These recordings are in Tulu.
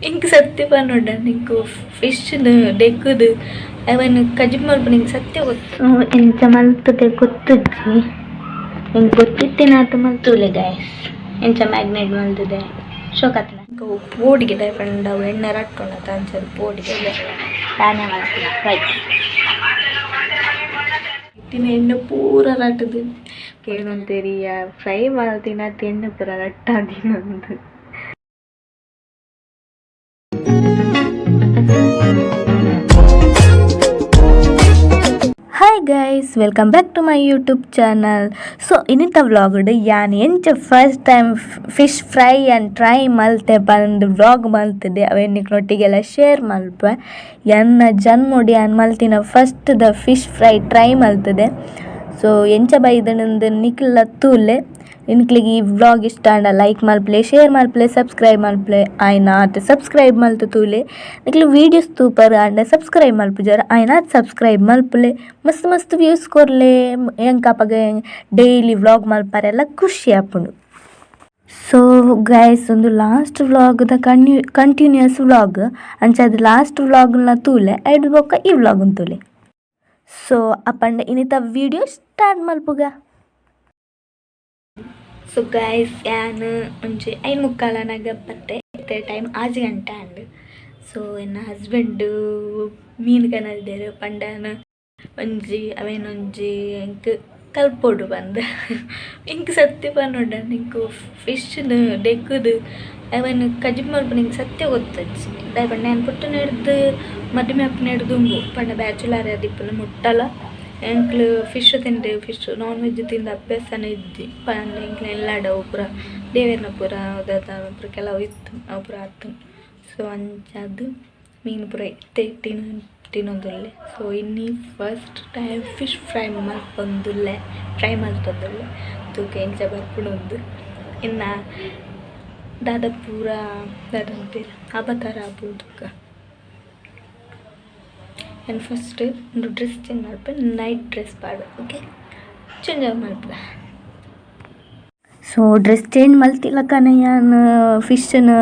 ಇಂಕ್ ಸತ್ಯ ಪನ್ನೊಡ ನಿಂಕು ಫಿಶ್ ಡೆಕ್ಕುದು ಅವನ್ ಕಜಿಪ್ ಮಲ್ಪುನ ಇಂಕ್ ಸತ್ಯ ಗೊತ್ತು. ಎಂಚ ಮಲ್ತದೆ ಗೊತ್ತುಜ್ಜಿ, ಎಂಕ್ ಗೊತ್ತಿತ್ತಿನಾತ ಮಲ್ತುಲೆ ಗಾಯ್ಸ್. ಎಂಚ ಮ್ಯಾಗ್ನೇಟ್ ಮಲ್ತದೆ ಶೋಕತ್ನ ಪೋಡಿಗೆ ಪಂಡ ಎಣ್ಣೆ ರಟ್ಟೋಣ ಅಂಚದ ಪೋಡಿಗೆ ತಾನೇ ಮಲ್ತಿನ ಫ್ರೈ ಇತ್ತಿನ ಎಣ್ಣೆ ಪೂರ ರಟ್ಟದು ಕೇಳೊಂತೆರಿಯ ಫ್ರೈ ಮಲ್ತಿನ ಎಣ್ಣೆ ಪೂರ ರಟ್ಟಾದಿನೊಂದು. Hi guys, welcome back to my YouTube channel. So ಇನ್ನಿತ ವ್ಲಾಗ್ಡ್ ಯಾನ್ ಎಂಚ first time fish fry and try ಮಲ್ತೆ ಪಂದ್ ವ್ಲಾಗ್ ಮಲ್ತದೆ ಅವೆನ್ ನಿಕ್ಲೊಟ್ಟಿಗೆಲ್ಲ ಶೇರ್ ಮಲ್ಪೆ. ಎನ್ನ ಜನ್ಮೊಡು ಯಾನ್ ಮಲ್ತಿನ first the fish fry try ಮಲ್ತದೆ. ಸೊ ಎಂಚ ಬೈದನಂದು ನಿಕ್ಲ ತೂಲೆ. ನಿಕ್ಲೆಗ್ ಈ ವ್ಲಾಗ್ ಇಷ್ಟ ಆಂಡ ಲೈಕ್ ಮಲ್ಪಲೆ, ಶೇರ್ ಮಲ್ಪಲೆ, ಸಬ್ಸ್ಕ್ರೈಬ್ ಮಲ್ಪಲೆ. ಆಯ್ನಾತ್ ಸಬ್ಸ್ಕ್ರೈಬ್ ಮಲ್ತು ತೂಲೆ. ನಿಕ್ಲು ವೀಡಿಯೋಸ್ ತೂಪರ್ ಆಂಡ ಸಬ್ಸ್ಕ್ರೈಬ್ ಮಲ್ಪುಜರ್, ಆಯ್ನಾತ್ ಸಬ್ಸ್ಕ್ರೈಬ್ ಮಲ್ಪಲೆ. ಮಸ್ತ್ ಮಸ್ತ್ ವ್ಯೂಸ್ ಕೊರ್ಲೆ. ಎಂಕ್ ಅಪಗ ಡೈಲಿ ವ್ಲಾಗ್ ಮಲ್ಪರೆಲ್ಲ ಖುಷಿ ಆಪುಂಡು. ಸೊ ಗೈಸ್, ಒಂದು ಲಾಸ್ಟ್ ವ್ಲಾಗ್ದ ಕಂಟಿನ್ಯೂಸ್ ವ್ಲಾಗ್ ಅಂಚಾದ್ ಲಾಸ್ಟ್ ವ್ಲಾಗ್ನ ತೂಲೆ, ಐಡ್ ಬೊಕ್ಕ ಈ ವ್ಲಾಗ್ ತೂಲೆ. ಸೊ ಅಪಂಡ ಇನ್ನಿತ ವೀಡಿಯೋ ಸ್ಟಾರ್ಟ್ ಮಲ್ಪುಗ. ಸೊ ಗೈಸ್, ಯಾನ್ ಒಂಜಿ 5:45 ಬತ್ತೆ. ಇತ್ತೆ ಟೈಮ್ 6 ಗಂಟೆ ಆಂಡ್. ಸೊ ಎನ್ನ ಹಸ್ಬೆಂಡ್ ಮೀನು ಕನಲ್ದೆರ್. ಪಂಡನ ಒಂಜಿ ಅವೇನೊಂಜಿ ಎಂಕ್ ಕಲ್ಪೊಡು ಪಂದ್. ಎಂಕ್ ಸತ್ಯ ಪನೊಡ ನಿಂಕು ಫಿಶ್ ಡೆಕ್ಕುದು ಅವೆನ್ ಕಜಿಪ್ ಮಲ್ಪುನ ಎಂಕ್ ಸತ್ಯ ಗೊತ್ತಜ್ಜಿ. ದಾಯೆ ಪಂಡ ಯಾನ್ ಪುಟ್ಟುನೆಡ್ದ್ ಮದಿಮೆ ಆಪುನೆಡ್ದ್ ದುಂಬು ಪಂಡ ಬ್ಯಾಚುಲರ್ ಆದಿಪ್ಪುನ ಮುಟ್ಟಲ ಎಂಕ್ಲು ಫಿಶ್ ತಿಂದೆ, ಫಿಶ್ ನಾನ್ ವೆಜ್ ತಿಂದ ಅಭ್ಯಾಸನೇ ಇಜ್ಜಿ. ಪಂಡ ಎಂಕ್ಲೆ ಇಲ್ಲಡ ಅವು ಪೂರ ದೇವೆರ್ನ ಪೂರ ದಾದ ಪೂರ ಕೆಲವು ಇತ್ತು, ಅವು ಪೂರ ಆತುಂಡು. ಸೊ ಅಂಚಾದ್ ಮೀನು ಪೂರ ಇತ್ತೆ ತಿನ್ನೊಂದುಲ್ಲೆ. ಸೊ ಇನ್ನಿ ಫಸ್ಟ್ ಟೈಮ್ ಫಿಶ್ ಫ್ರೈ ಮಲ್ಪೊಂದುಲ್ಲೆ, ಟ್ರೈ ಮಲ್ತೊಂದುಲ್ಲೆ. ತೂಕ ಎಂಚ ಬರ್ಪುಂಡು. ಇನ್ನು ದಾದ ಪೂರ ದಾದ ಪನ್ಪೆರ್ ಅಬತರ ಆಪುಂಡು ತೂಕ. ಆ್ಯಂಡ್ ಫಸ್ಟ್ ಒಂದು ಡ್ರೆಸ್ ಚೇಂಜ್ ಮಲ್ಪೆ, ನೈಟ್ ಡ್ರೆಸ್ ಪಾಡ್ವೆ. ಓಕೆ, ಚೇಂಜ್ ಮಲ್ಪುಗ. ಸೊ ಡ್ರೆಸ್ ಚೇಂಜ್ ಮಲ್ತಿಲಕ್ಕನೆ ಯಾನ್ ಫಿಶ್ನ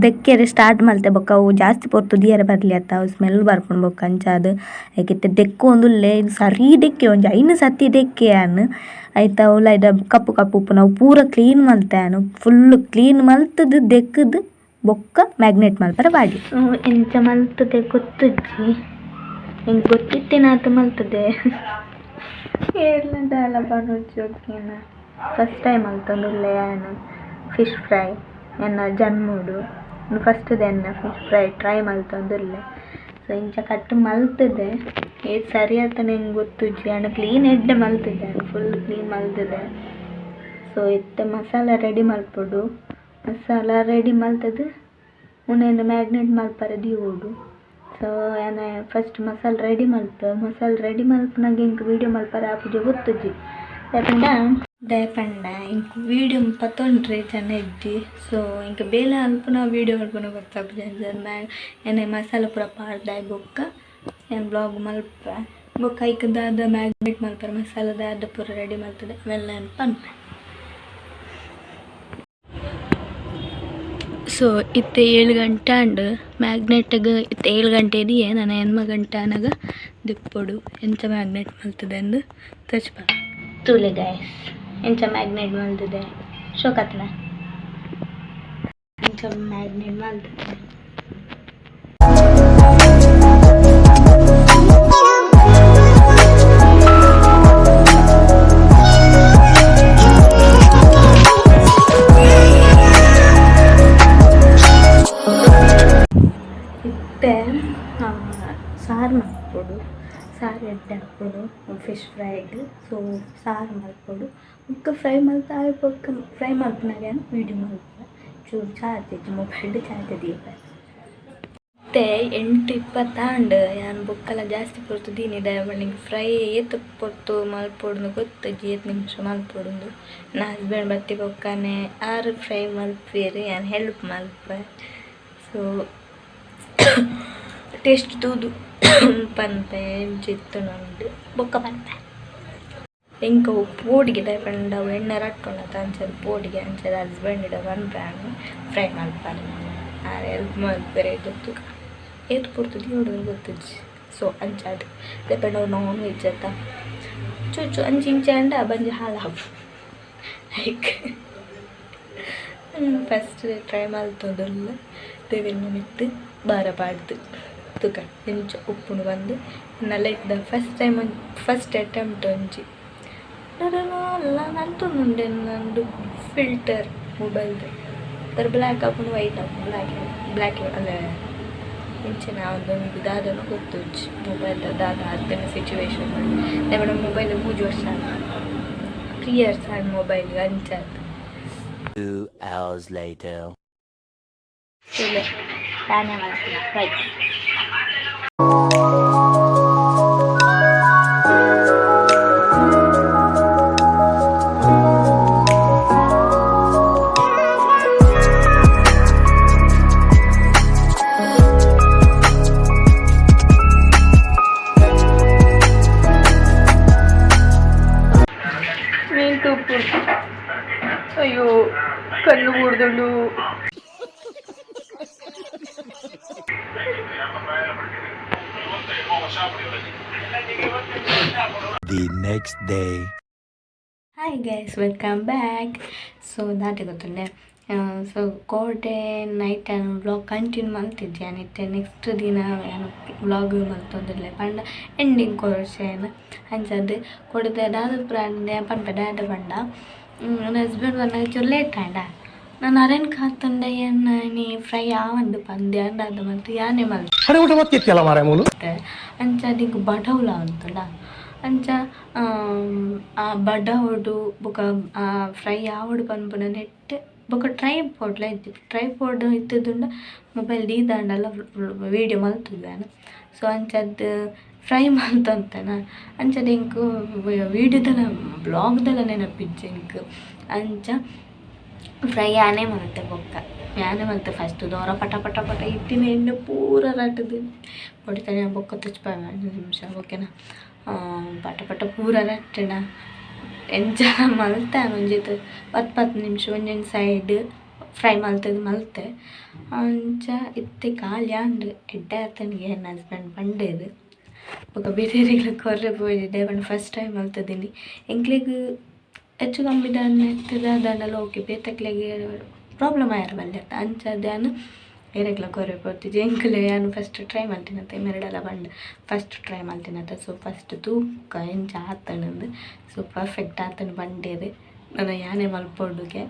ದೆಕ್ಕೆರೆ ಸ್ಟಾರ್ಟ್ ಮಲ್ತೆ. ಬೊಕ್ಕ ಅವು ಜಾಸ್ತಿ ಪೊರ್ತು ದೀಯರೆ ಬರ್ಲಿ ಅತ್ತ, ಅವು ಸ್ಮೆಲ್ ಬರ್ಪುಂಡು ಬೊಕ್ಕ. ಅಂಚಾದ್ ಐಕಿತ್ತೆ ದೆಕ್ಕೊಂದುಲ್ಲೆ. ಸರಿ ದೆಕ್ಕೆ, ಒಂಜಿ 5 ಸರ್ತಿ ದೆಕ್ಕೆ ಯಾನ್. ಐತ ಉಲಾಯಿದ ಕಪ್ಪು ಕಪ್ಪು ಉಪ್ಪುನ ಅವು ಪೂರ ಕ್ಲೀನ್ ಮಲ್ತೆ ಯಾನ್. ಫುಲ್ ಕ್ಲೀನ್ ಮಲ್ತುದು ದೆಕ್ಕುದು ಬೊಕ್ಕ ಮ್ಯಾಗ್ನೇಟ್ ಮಲ್ಪರೆ ಪಾಡ್ಯೆ. ಎಂಚ ಮಲ್ತದೆ ಗೊತ್ತುಜ್ಜಿ, ಎಂಕ್ ಗೊತ್ತಿತ್ತಿನಾತ್ ಮಲ್ತದೆ. ಏರ್ಲ ದಾಲ ಪನೊಡ್ಚಿ. ಓಕೆನಾ, ಫಸ್ಟ್ ಟೈಮ್ ಮಲ್ತೊಂದುಲ್ಲೆ ಯಾನ್ ಫಿಶ್ ಫ್ರೈ ಎನ್ನ ಜನ್ಮೊಡು. ಫಸ್ಟ್ ಎನ್ನ ಫಿಶ್ ಫ್ರೈ ಟ್ರೈ ಮಲ್ತೊಂದುಲ್ಲೆ. ಸೊ ಇಂಚ ಕಟ್ ಮಲ್ತದೆ, ಏತ್ ಸರಿ ಆತನ ಎಂಕ್ ಗೊತ್ತುಜ್ಜಿ. ಆಂಡ ಕ್ಲೀನ್ ಎಡ್ಡೆ ಮಲ್ತದೆ, ಫುಲ್ ಕ್ಲೀನ್ ಮಲ್ತದೆ. ಸೊ ಇತ್ತೆ ಮಸಾಲ ರೆಡಿ ಮಲ್ಪೊಡು. ಮಸಾಲ ರೆಡಿ ಮಲ್ತದು ಉಂದೆನ್ ಮ್ಯಾಗ್ನೇಟ್ ಮಲ್ಪರೆ ದೀವೊಡು. ಸೊ ಯಾನ್ ಫಸ್ಟ್ ಮಸಾಲ ರೆಡಿ ಮಲ್ಪೆ. ಮಸಾಲ ರೆಡಿ ಮಲ್ಪುನಗ ಎಂಕ್ ವೀಡಿಯೋ ಮಲ್ಪರೆ ಆಪುಜಿ ಗೊತ್ತುಜ್ಜಿ. ದಾಯೆ ಪಂಡ ಎಂಕ್ ವೀಡಿಯೋ ಪತೊಂಡ್ರೆ ಜನ ಇಜ್ಜಿ. ಸೊ ಎಂಕ್ ಬೇಲೆ ಮಲ್ಪುನ ವೀಡಿಯೋ ಮಲ್ಪುನ ಗೊತ್ತಾಪುಜಿ. ಎನ್ನ ಮಸಾಲ ಪೂರ ಪಾಡ್ದಾಯ್ ಬೊಕ್ಕ ಯಾನ್ ವ್ಲಾಗ್ ಮಲ್ಪೆ. ಬೊಕ್ಕ ಐಕ್ ದಾದ ಮ್ಯಾಗ್ನೇಟ್ ಮಲ್ಪರೆ ಮಸಾಲ ದಾದ ಪೂರ ರೆಡಿ ಮಲ್ತದೆ ಅವೆಲ್ಲ ಯಾನ್ ಪನ್ಪೆ. ಸೊ ಇತ್ತೆ 7 ಗಂಟೆ ಆಂಡ್. ಮ್ಯಾಗ್ನೆಟ್ಗ್ ಇತ್ತೆ 7 ಗಂಟೆ ದಿಯೆ, ನನ 8 ಗಂಟೆ ಆನಗ ದೆಪ್ಪೊಡು. ಎಂಚ ಮ್ಯಾಗ್ನೆಟ್ ಮಲ್ತದೆ ಅಂದ್ ತೋಜ್ಪ ತೂಲೆ ಗಾಯ್ಸ್. ಎಂಚ ಮ್ಯಾಗ್ನೆಟ್ ಮಲ್ತದೆ ಶೋಕತ್ನ, ಎಂಚ ಮ್ಯಾಗ್ನೆಟ್ ಮಲ್ತದೆ. ಇತ್ತೆ ಸಾರು ಮಲ್ಪೊಡು. ಸಾರು ಎಡ್ಡೆ ಆಪುಂಡು ಫಿಶ್ ಫ್ರೈಗ್. ಸೊ ಸಾರು ಮಲ್ಪೊಡು, ಬೊಕ್ಕ ಫ್ರೈ ಮಲ್ತ್ ಆಯಿ ಬೊಕ್ಕ ಫ್ರೈ ಮಲ್ಪುನಗ ಯಾನ್ ವೀಡಿಯೋ ಮಲ್ಪುವೆ. ಚೂರು ಚಾರ್ಜ್ ಇಜ್ಜಿ ಮೊಬೈಲ್ಡ್, ಚಾರ್ಜ್ ದೀಪೆ. ಇತ್ತೆ 8:20 ಆಂಡ್. ಯಾನ್ ಬೊಕ್ಕಲ ಜಾಸ್ತಿ ಪೊರ್ತು ದೀನಿ, ದಾಯೆ ಪಂಡ ಎಂಕ್ ಫ್ರೈ ಏತ್ ಪೊರ್ತು ಮಲ್ಪೊಡುಂದು ಗೊತ್ತುಜ್ಜಿ, ಏತ್ ನಿಮಿಷ ಮಲ್ಪೊಡುಂದು. ಎನ್ನ ಹಸ್ಬೆಂಡ್ ಬತ್ತಿ ಬೊಕ್ಕನೆ ಆರ್ ಫ್ರೈ ಮಲ್ಪುವೆರ್, ಯಾನ್ ಹೆಲ್ಪ್ ಮಲ್ಪುವೆ. ಸೊ ಟೇಸ್ಟ್ ತೂದು ಪನ್ಪೆ ಎಂಚ ಇತ್ತುಂಡು ಬೊಕ್ಕ ಪನ್ಪೆ. ಎಂಕ್ ಅವು ಪೋಡಿಗೆ, ದಾಯೆ ಪಂಡ ಅವು ಎಣ್ಣೆ ರಟ್ಟುಂಡು ಅತ್ತ, ಅಂಚಾದ್ ಪೋಡಿಗೆ. ಅಂಚಾದ್ ಹಸ್ಬೆಂಡ್ ಪನ್ಪೆ ಯಾನ್ ಫ್ರೈ ಮಲ್ಪರೆ. ಆರ್ ಹೆಲ್ಪ್ ಮಲ್ಪೆರೆ ಗೊತ್ತು ಏತ್ ಪೊರ್ತು ದಿಯೊಡು ಗೊತ್ತಿಜ್ಜಿ. ಸೊ ಅಂಚಾದ್ ದಾಯೆ ಅವು ನಾನ್ ವೆಜ್ ಅತ್ತ ಚೂಚು ಅಂಚಿ ಇಂಚಿ ಆಂಡ ಬಂಜಿ ಹಾಳಾಪು. ಲೈಕ್ ಫಸ್ಟ್ ಟ್ರೈ ಮಲ್ತೊಂದುಲ್ಲ ದೇವೆರ್ನ ಮಿತ್ತ್ ಬಾರ ಪಾಡ್ದು ತುಕ ಎಂಚ ಉಪ್ಪುಂಡು ಪಂದ್ ಎನ್ನ ಲೈಫ್ದ ಫಸ್ಟ್ ಟೈಮ್ ಫಸ್ಟ್ ಅಟೆಂಪ್ಟ್ ಒಂಜಿ ಮಲ್ತೊಂದುಂಡೆ ನಂದು ಫಿಲ್ಟರ್ ಮೊಬೈಲ್ದ ಒಂಥರ ಬ್ಲ್ಯಾಕ್ ಆಪುಂಡು ವೈಟ್ ಆಪುಂಡು ಬ್ಲ್ಯಾಕ್ ಬ್ಲ್ಯಾಕ್ ಅಲ್ಲ ಇಂಚಿನ ಒಂದೊಂದು ದಾದನ ಗೊತ್ತುಜ್ಜಿ ಮೊಬೈಲ್ದ ದಾದ ಆತನ ಸಿಚುವೇಶನ್. ದಾಯೆ ಮೊಬೈಲ್ 3 ವರ್ಷ 3 ಇಯರ್ಸ್ ಆಂಡ್ ಮೊಬೈಲ್ ಅಂಚಾತ್. 2 hours later. ತಾನೇ ಮಲ್ತಿನ ಫ್ರೈ. ಮೀನು ತೂಪು ಅಯ್ಯೋ ಕಣ್ಣು ಬೂರ್ದುಂಡು. The next day. Hi guys, welcome back. So ದಾದೆ ಗೊತ್ತುಂಡೆ ಸೊ ಕೋಡೆ ನೈಟ್ ಯಾನ್ ವ್ಲಾಗ್ ಕಂಟಿನ್ಯೂ ಮಲ್ತಿದ್ದೆ ಇತ್ತೆ ನೆಕ್ಸ್ಟ್ ದಿನ ಯಾನ್ ವ್ಲಾಗ್ ಮಲ್ತೊಂದುಲ್ಲೆ ಪಂಡ ಎಂಡಿಂಗ್ ಕೊರ್ಸೇನ್ ಅಂಚಾದ್ ಕೋಡೆದ ದಾದ ಪೂರ ಆಂಡ್ ಪನ್ಪೆ ದಾದ ಪಂಡ ಎನ್ನ ಹಸ್ಬೆಂಡ್ ಬನ್ನಗ ಚೂರು ಲೇಟ್ ಆಂಡ ನಾನು ಅರೆನ್ ಕಾತುಂಡ ಎನ್ನ ಫ್ರೈ ಆವಂದ್ ಪಂದ್ ಯಾನ್ ದಾದ ಮಲ್ತ್ ಯಾನೇ ಮಲ್ತೆ ಅಂಚಾದ್ ಎಂಕ್ ಬಡವುಲ ಆವೊಂತುಂಡ ಅಂಚ ಆ ಬಡವುಡು ಬೊಕ ಆ ಫ್ರೈ ಆವೊಡು ಪನ್ಪುನ ನೆಟ್ಟ್ ಬೊಕ ಟ್ರೈಪೋಡ್ಲ ಇಜ್ಜಿ. ಟ್ರೈಪೋಡ್ ಇತ್ತುದುಂಡ ಮೊಬೈಲ್ ದೀದಾಂಡಲ ವೀಡಿಯೋ ಮಲ್ತುದು ಯಾನ್. ಸೊ ಅಂಚಾದ್ ಫ್ರೈ ಮಲ್ತೊಂತೆನ ಅಂಚಾದ್ ಎಂಕ್ ವೀಡಿಯೋದಲ ವ್ಲಾಗ್ದಲ ನೆನಪಿಜ್ಜಿ ಎಂಕ್. ಅಂಚ ಫ್ರೈ ಯಾನೇ ಮಲ್ತೆ ಬೊಕ್ಕ ಯಾನೇ ಮಲ್ತೆ ಫಸ್ಟ್ ದೋರ ಪಟ ಪಟ ಪಟ ಇತ್ತಿನ ಎಣ್ಣೆ ಪೂರ ರಟ್ಟುದು ಬೊಡಿತಾನೆ ಬೊಕ್ಕ ತುಚ್ಪಾವೆ 5 ನಿಮಿಷ ಓಕೆನಾ. ಪಟ ಪಟ ಪೂರ ರಟ್ಟುಂಡ ಎಂಚ ಮಲ್ತೆ ಒಂಜಿತ್ 10 10 ನಿಮಿಷ ಒಂಜೊಂಜಿ ಸೈಡ್ ಫ್ರೈ ಮಲ್ತುದು ಮಲ್ತೆ. ಅಂಚ ಇತ್ತೆ ಖಾಲಿ ಆಂಡ್ ಎಡ್ಡೆ ಆತುಂಡು ಎನ್ನ ಹಸ್ಬೆಂಡ್ ಪಂಡೇರ್. ಬೊಕ ಬೇತೆರೆಗ್ಲ ಕೊರ್ರೆ ಪೋಯಿದೆ ಪಂಡ ಫಸ್ಟ್ ಟೈಮ್ ಮಲ್ತುದಿನಿ. ಎಂಕ್ಲೆಗ್ ಹೆಚ್ಚು ಕಮ್ಮಿ ದಾನ್ನ ಇತ್ತುದ ದಾಂಡಲ ಓಕೆ ಬೇತೆಕ್ಲೆಗ್ ಪ್ರಾಬ್ಲಮ್ ಆಯೆರೆ ಬಲ್ಲಿ ಅತ್ತ ಅಂಚಾದ್ ಯಾನ್ ಏರೆಗ್ಲ ಕೊರ್ರೆ ಪೋತಿಜಿ. ಎಂಕ್ಲೆ ಯಾನ್ ಫಸ್ಟ್ ಟ್ರೈ ಮಲ್ತಿನತೆ ಮೆರಡಲ ಪಂಡ ಫಸ್ಟ್ ಟ್ರೈ ಮಲ್ತಿನತೆ. ಸೊ ಫಸ್ಟ್ ತೂಕ ಎಂಚ ಆತುಂಡು ಸೊ ಪರ್ಫೆಕ್ಟ್ ಆತುಂಡು ಪಂಡೇರ್. ನನ ಯಾನೇ ಮಲ್ಪೊಡುಗೆ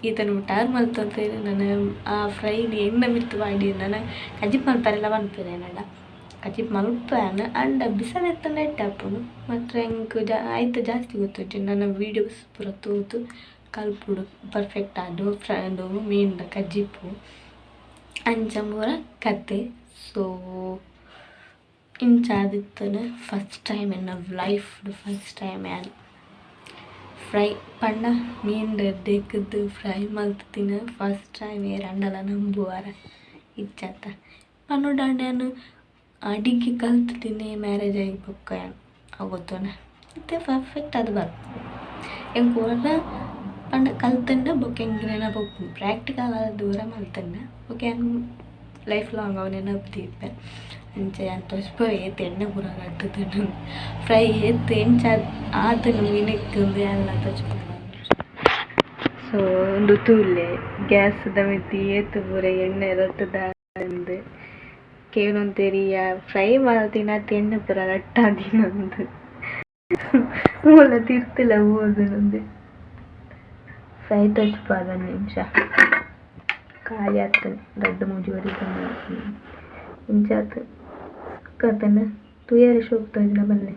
ಈತನ ಮುಟ್ಟ ಮಲ್ತೊಂತೇನೆ ನನ ಆ ಫ್ರೈನ್ ಎಣ್ಣೆ ಮಿತ್ತ್ ಪಾಡಿ ನನ ಕಜಿಪ್ ಮಲ್ಪರೆಲ ಪನ್ಪೆರ್ ಎನಡ ಕಜಿಪ್ ಮಲ್ಪುವೆ ಆಂಡ ಬಿಸಲೆ ಎತ್ತುಂಡ ಎಡ್ಡೆ ಆಪುಂಡು ಮಾತ್ರ ಎಂಕ್ ಐತ ಜಾಸ್ತಿ ಗೊತ್ತುಜ್ಜಿ. ನನ ವೀಡಿಯೋಸ್ ಪೂರ ತೂದು ಕಲ್ಪೊಡು ಪರ್ಫೆಕ್ಟ್ ಆದ್ ಫ್ರೈ ಉಂದು ಮೀನ್ದ ಕಜಿಪು ಅಂಚ ಪೂರ ಕತೆ. ಸೊ ಇಂಚ ಆದಿತ್ತುಂಡು ಫಸ್ಟ್ ಟೈಮ್ ಎನ್ನ ಲೈಫ್ ಫಸ್ಟ್ ಟೈಮ್ ಯಾನ್ ಫ್ರೈ ಪಂಡ ಮೀನ್ದ ದೆಕ್ಕ್ದ್ ಫ್ರೈ ಮಲ್ತುದಿನ ಫಸ್ಟ್ ಟೈಮ್ ಏರಾಂಡಲ ನಂಬುವರ ಇಜ್ಜತ್ತ ಪನೊಡಾಂಡ ಯಾನ್ ಅಡಿಗೆ ಕಲ್ತುದಿನಿ ಮ್ಯಾರೇಜ್ ಆಯಿ ಬೊಕ್ಕ ಯಾನ್ ಅವು ಗೊತ್ತುಂಡ ಇತ್ತೆ ಪರ್ಫೆಕ್ಟ್ ಆದ್ ಬರ್ಪುಂಡು. ಎಂಕ್ ಒರ ಪಂಡ ಕಲ್ತುಂಡ ಬೊಕ್ಕ ಎಂಕ್ ನೆನಪು ಉಪ್ಪುಂಡು ಪ್ರಾಕ್ಟಿಕಲ್ ಆದ್ ಒರ ಮಲ್ತುಂಡ ಬೊಕ್ಕ ಯಾನ್ ಲೈಫ್ ಲಾಂಗ್ ಅವು ನೆನಪು ದೀಪೆ. ಅಂಚ ಯಾನ್ ತೋಜ್ಪಾವೆ ಏತ್ ಎಣ್ಣೆ ಪೂರ ರಟ್ಟುದುಂಡು ಫ್ರೈ ಏತ್ ಎಂಚ ಆತುಂಡು ಮಿನಿಕ್ ಇಂದ್ ಯಾನ್ಲ ತೋಜ್ಪಾವೆ. ಸೊ ಉಂದು ತೂಲೆ ಗ್ಯಾಸ್ದ ಮಿತ್ತ್ ಏತ್ ಪೂರ ಎಣ್ಣೆ ರಟ್ಟುದಾಂದ್ ಕೇನೊಂತೆರ್ ಫ್ರೈ ಮಲ್ತಿನತ್ ಎಣ್ಣೆ ಪೂರ ರಟ್ಟಾದಿನಂದ್ ಮೂಲ ತಿರ್ತುಲ ಪೋದುಂಡು. ಫ್ರೈ ತೋಜ್ಪಾದ ಒಂಜಿ ನಿಮಿಷ ಖಾಲಿ ಆತುಂಡು ರಡ್ಡ್ ಮೂಜಿ ಒರಿ ಇಂಚ ಆತುಂಡು ಸೋಕಾತುಂಡ ತೂಯೆರೆ ಶೋಕು ತೋಜುಂಡ ಬನ್ನೆ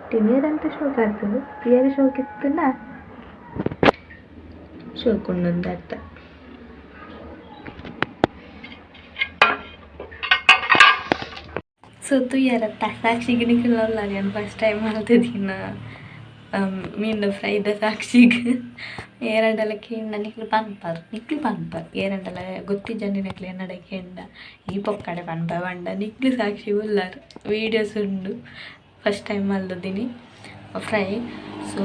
ತಿನಿಯೆರೆ ಶೋಕು ಆತುಂಡು ತೂಯೆರೆ ಶೋಕು ಇತ್ತುಂಡ ಶೋಕು ಉಂಡು ಅರ್ಥ. ಸೊ ತೂಯರತ್ತ ಸಾಕ್ಷಿಗ್ ನಿಕಲ್ನ ಉಲ್ಲರ್ ಯಾನ್ ಫಸ್ಟ್ ಟೈಮ್ ಮಲ್ತುದಿನ ಮೀನ್ದ ಫ್ರೈದ ಸಾಕ್ಷಿಗ್ ಏರಾಂಡಲ ಕೇಂಡ ನಿಕ್ಲು ಪನ್ಪರ್ ನಿಕ್ಲು ಪನ್ಪರ್ ಏರಾಂಡಲ ಗೊತ್ತಿಜ್ಜಂದಿನಕ್ಲು ಎನ್ನಡ ಕೇಂಡ ಈ ಪೊಕ್ಕಡೆ ಪನ್ಪ ಪಂಡ ನಿಕ್ಲು ಸಾಕ್ಷಿ ಉಲ್ಲರ್ ವೀಡಿಯೋಸ್ ಉಂಡು ಫಸ್ಟ್ ಟೈಮ್ ಮಲ್ತುದಿನಿ. ಫ್ರೈ. ಸೊ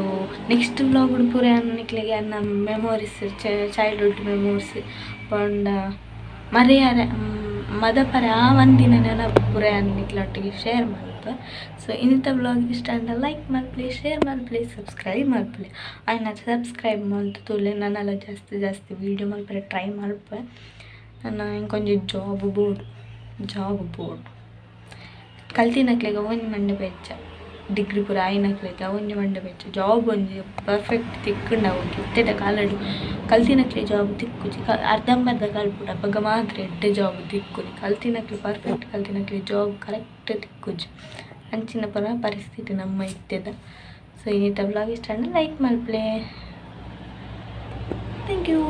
ನೆಕ್ಸ್ಟ್ ವ್ಲಾಗ್ ಪೂರ ನಿಕ್ಲೆಗೆ ಅನ್ನ ಮೆಮೊರೀಸ್, ಚೈಲ್ಡ್ಹುಡ್ ಮೆಮೊರೀಸ್ ಪಂಡ ಮರೆಯಾರೆ ಮದಪರೆ ಆವಂದಿನ ನೆನಪು ಪೂರ ನಿಕ್ಲೊಟ್ಟಿಗೆ ಶೇರ್ ಮಲ್ಪೆ. ಸೊ ಇನ್ನಿತ ವ್ಲಾಗ್ ಇಷ್ಟ ಅಂಡ ಲೈಕ್ ಮಲ್ಪಲೆ, ಶೇರ್ ಮಲ್ಪಲೆ, ಸಬ್ಸ್ಕ್ರೈಬ್ ಮಲ್ಪಲೆ. ಆಯ್ನ ಸಬ್ಸ್ಕ್ರೈಬ್ ಮಲ್ತು ತೂಲೆ, ನನ್ನಲ ಜಾಸ್ತಿ ಜಾಸ್ತಿ ವೀಡಿಯೋ ಮಲ್ಪರೆ ಟ್ರೈ ಮಲ್ಪೆ. ನನ್ನ ಇಂಕೊಂಜಿ ಜಾಬ್ ಬೋರ್ಡ್, ಜಾಬ್ ಬೋರ್ಡ್. ಕಲ್ತಿನಕ್ಲೆಗ್ ಒಂಜಿ ಮಂಡೆ ಬೆಚ್ಚ, ಡಿಗ್ರಿ ಪೂರ ಆಯಿನಕ್ಲೆಗ್ ಒಂಜಿ ಮಂಡೆ ಬೆಚ್ಚ, ಜಾಬ್ ಒಂಜಿ ಪರ್ಫೆಕ್ಟ್ ತಿಕ್ಕುಂಡ ಓಕೆ. ಇತ್ತೆದ ಕಾಲಡ್ ಕಲ್ತಿನಕ್ಲೆ ಜಾಬ್ ತಿಕ್ಕುಜಿ, ಅರ್ಧಂಬರ್ಧ ಕಲ್ಪುಡು, ಅಪಗ ಮಾತ್ರ ಎಡ್ಡೆ ಜಾಬ್ ತಿಕ್ಕುನಿ. ಕಲ್ತಿನಕ್ಲೆ ಪರ್ಫೆಕ್ಟ್ ಕಲ್ತಿನಕ್ಲೆ ಜಾಬ್ ಕರೆಕ್ಟ್ ತಿಕ್ಕುಜಿ, ಅಂಚಿನ ಪೂರ ಪರಿಸ್ಥಿತಿ ನಮ್ಮ ಇತ್ತೆದ. ಸೊ ಇನ್ನಿತ ವ್ಲಾಗ್ ಇಷ್ಟ ಆಂಡ ಲೈಕ್ ಮಲ್ಪಲೆ. Thank you.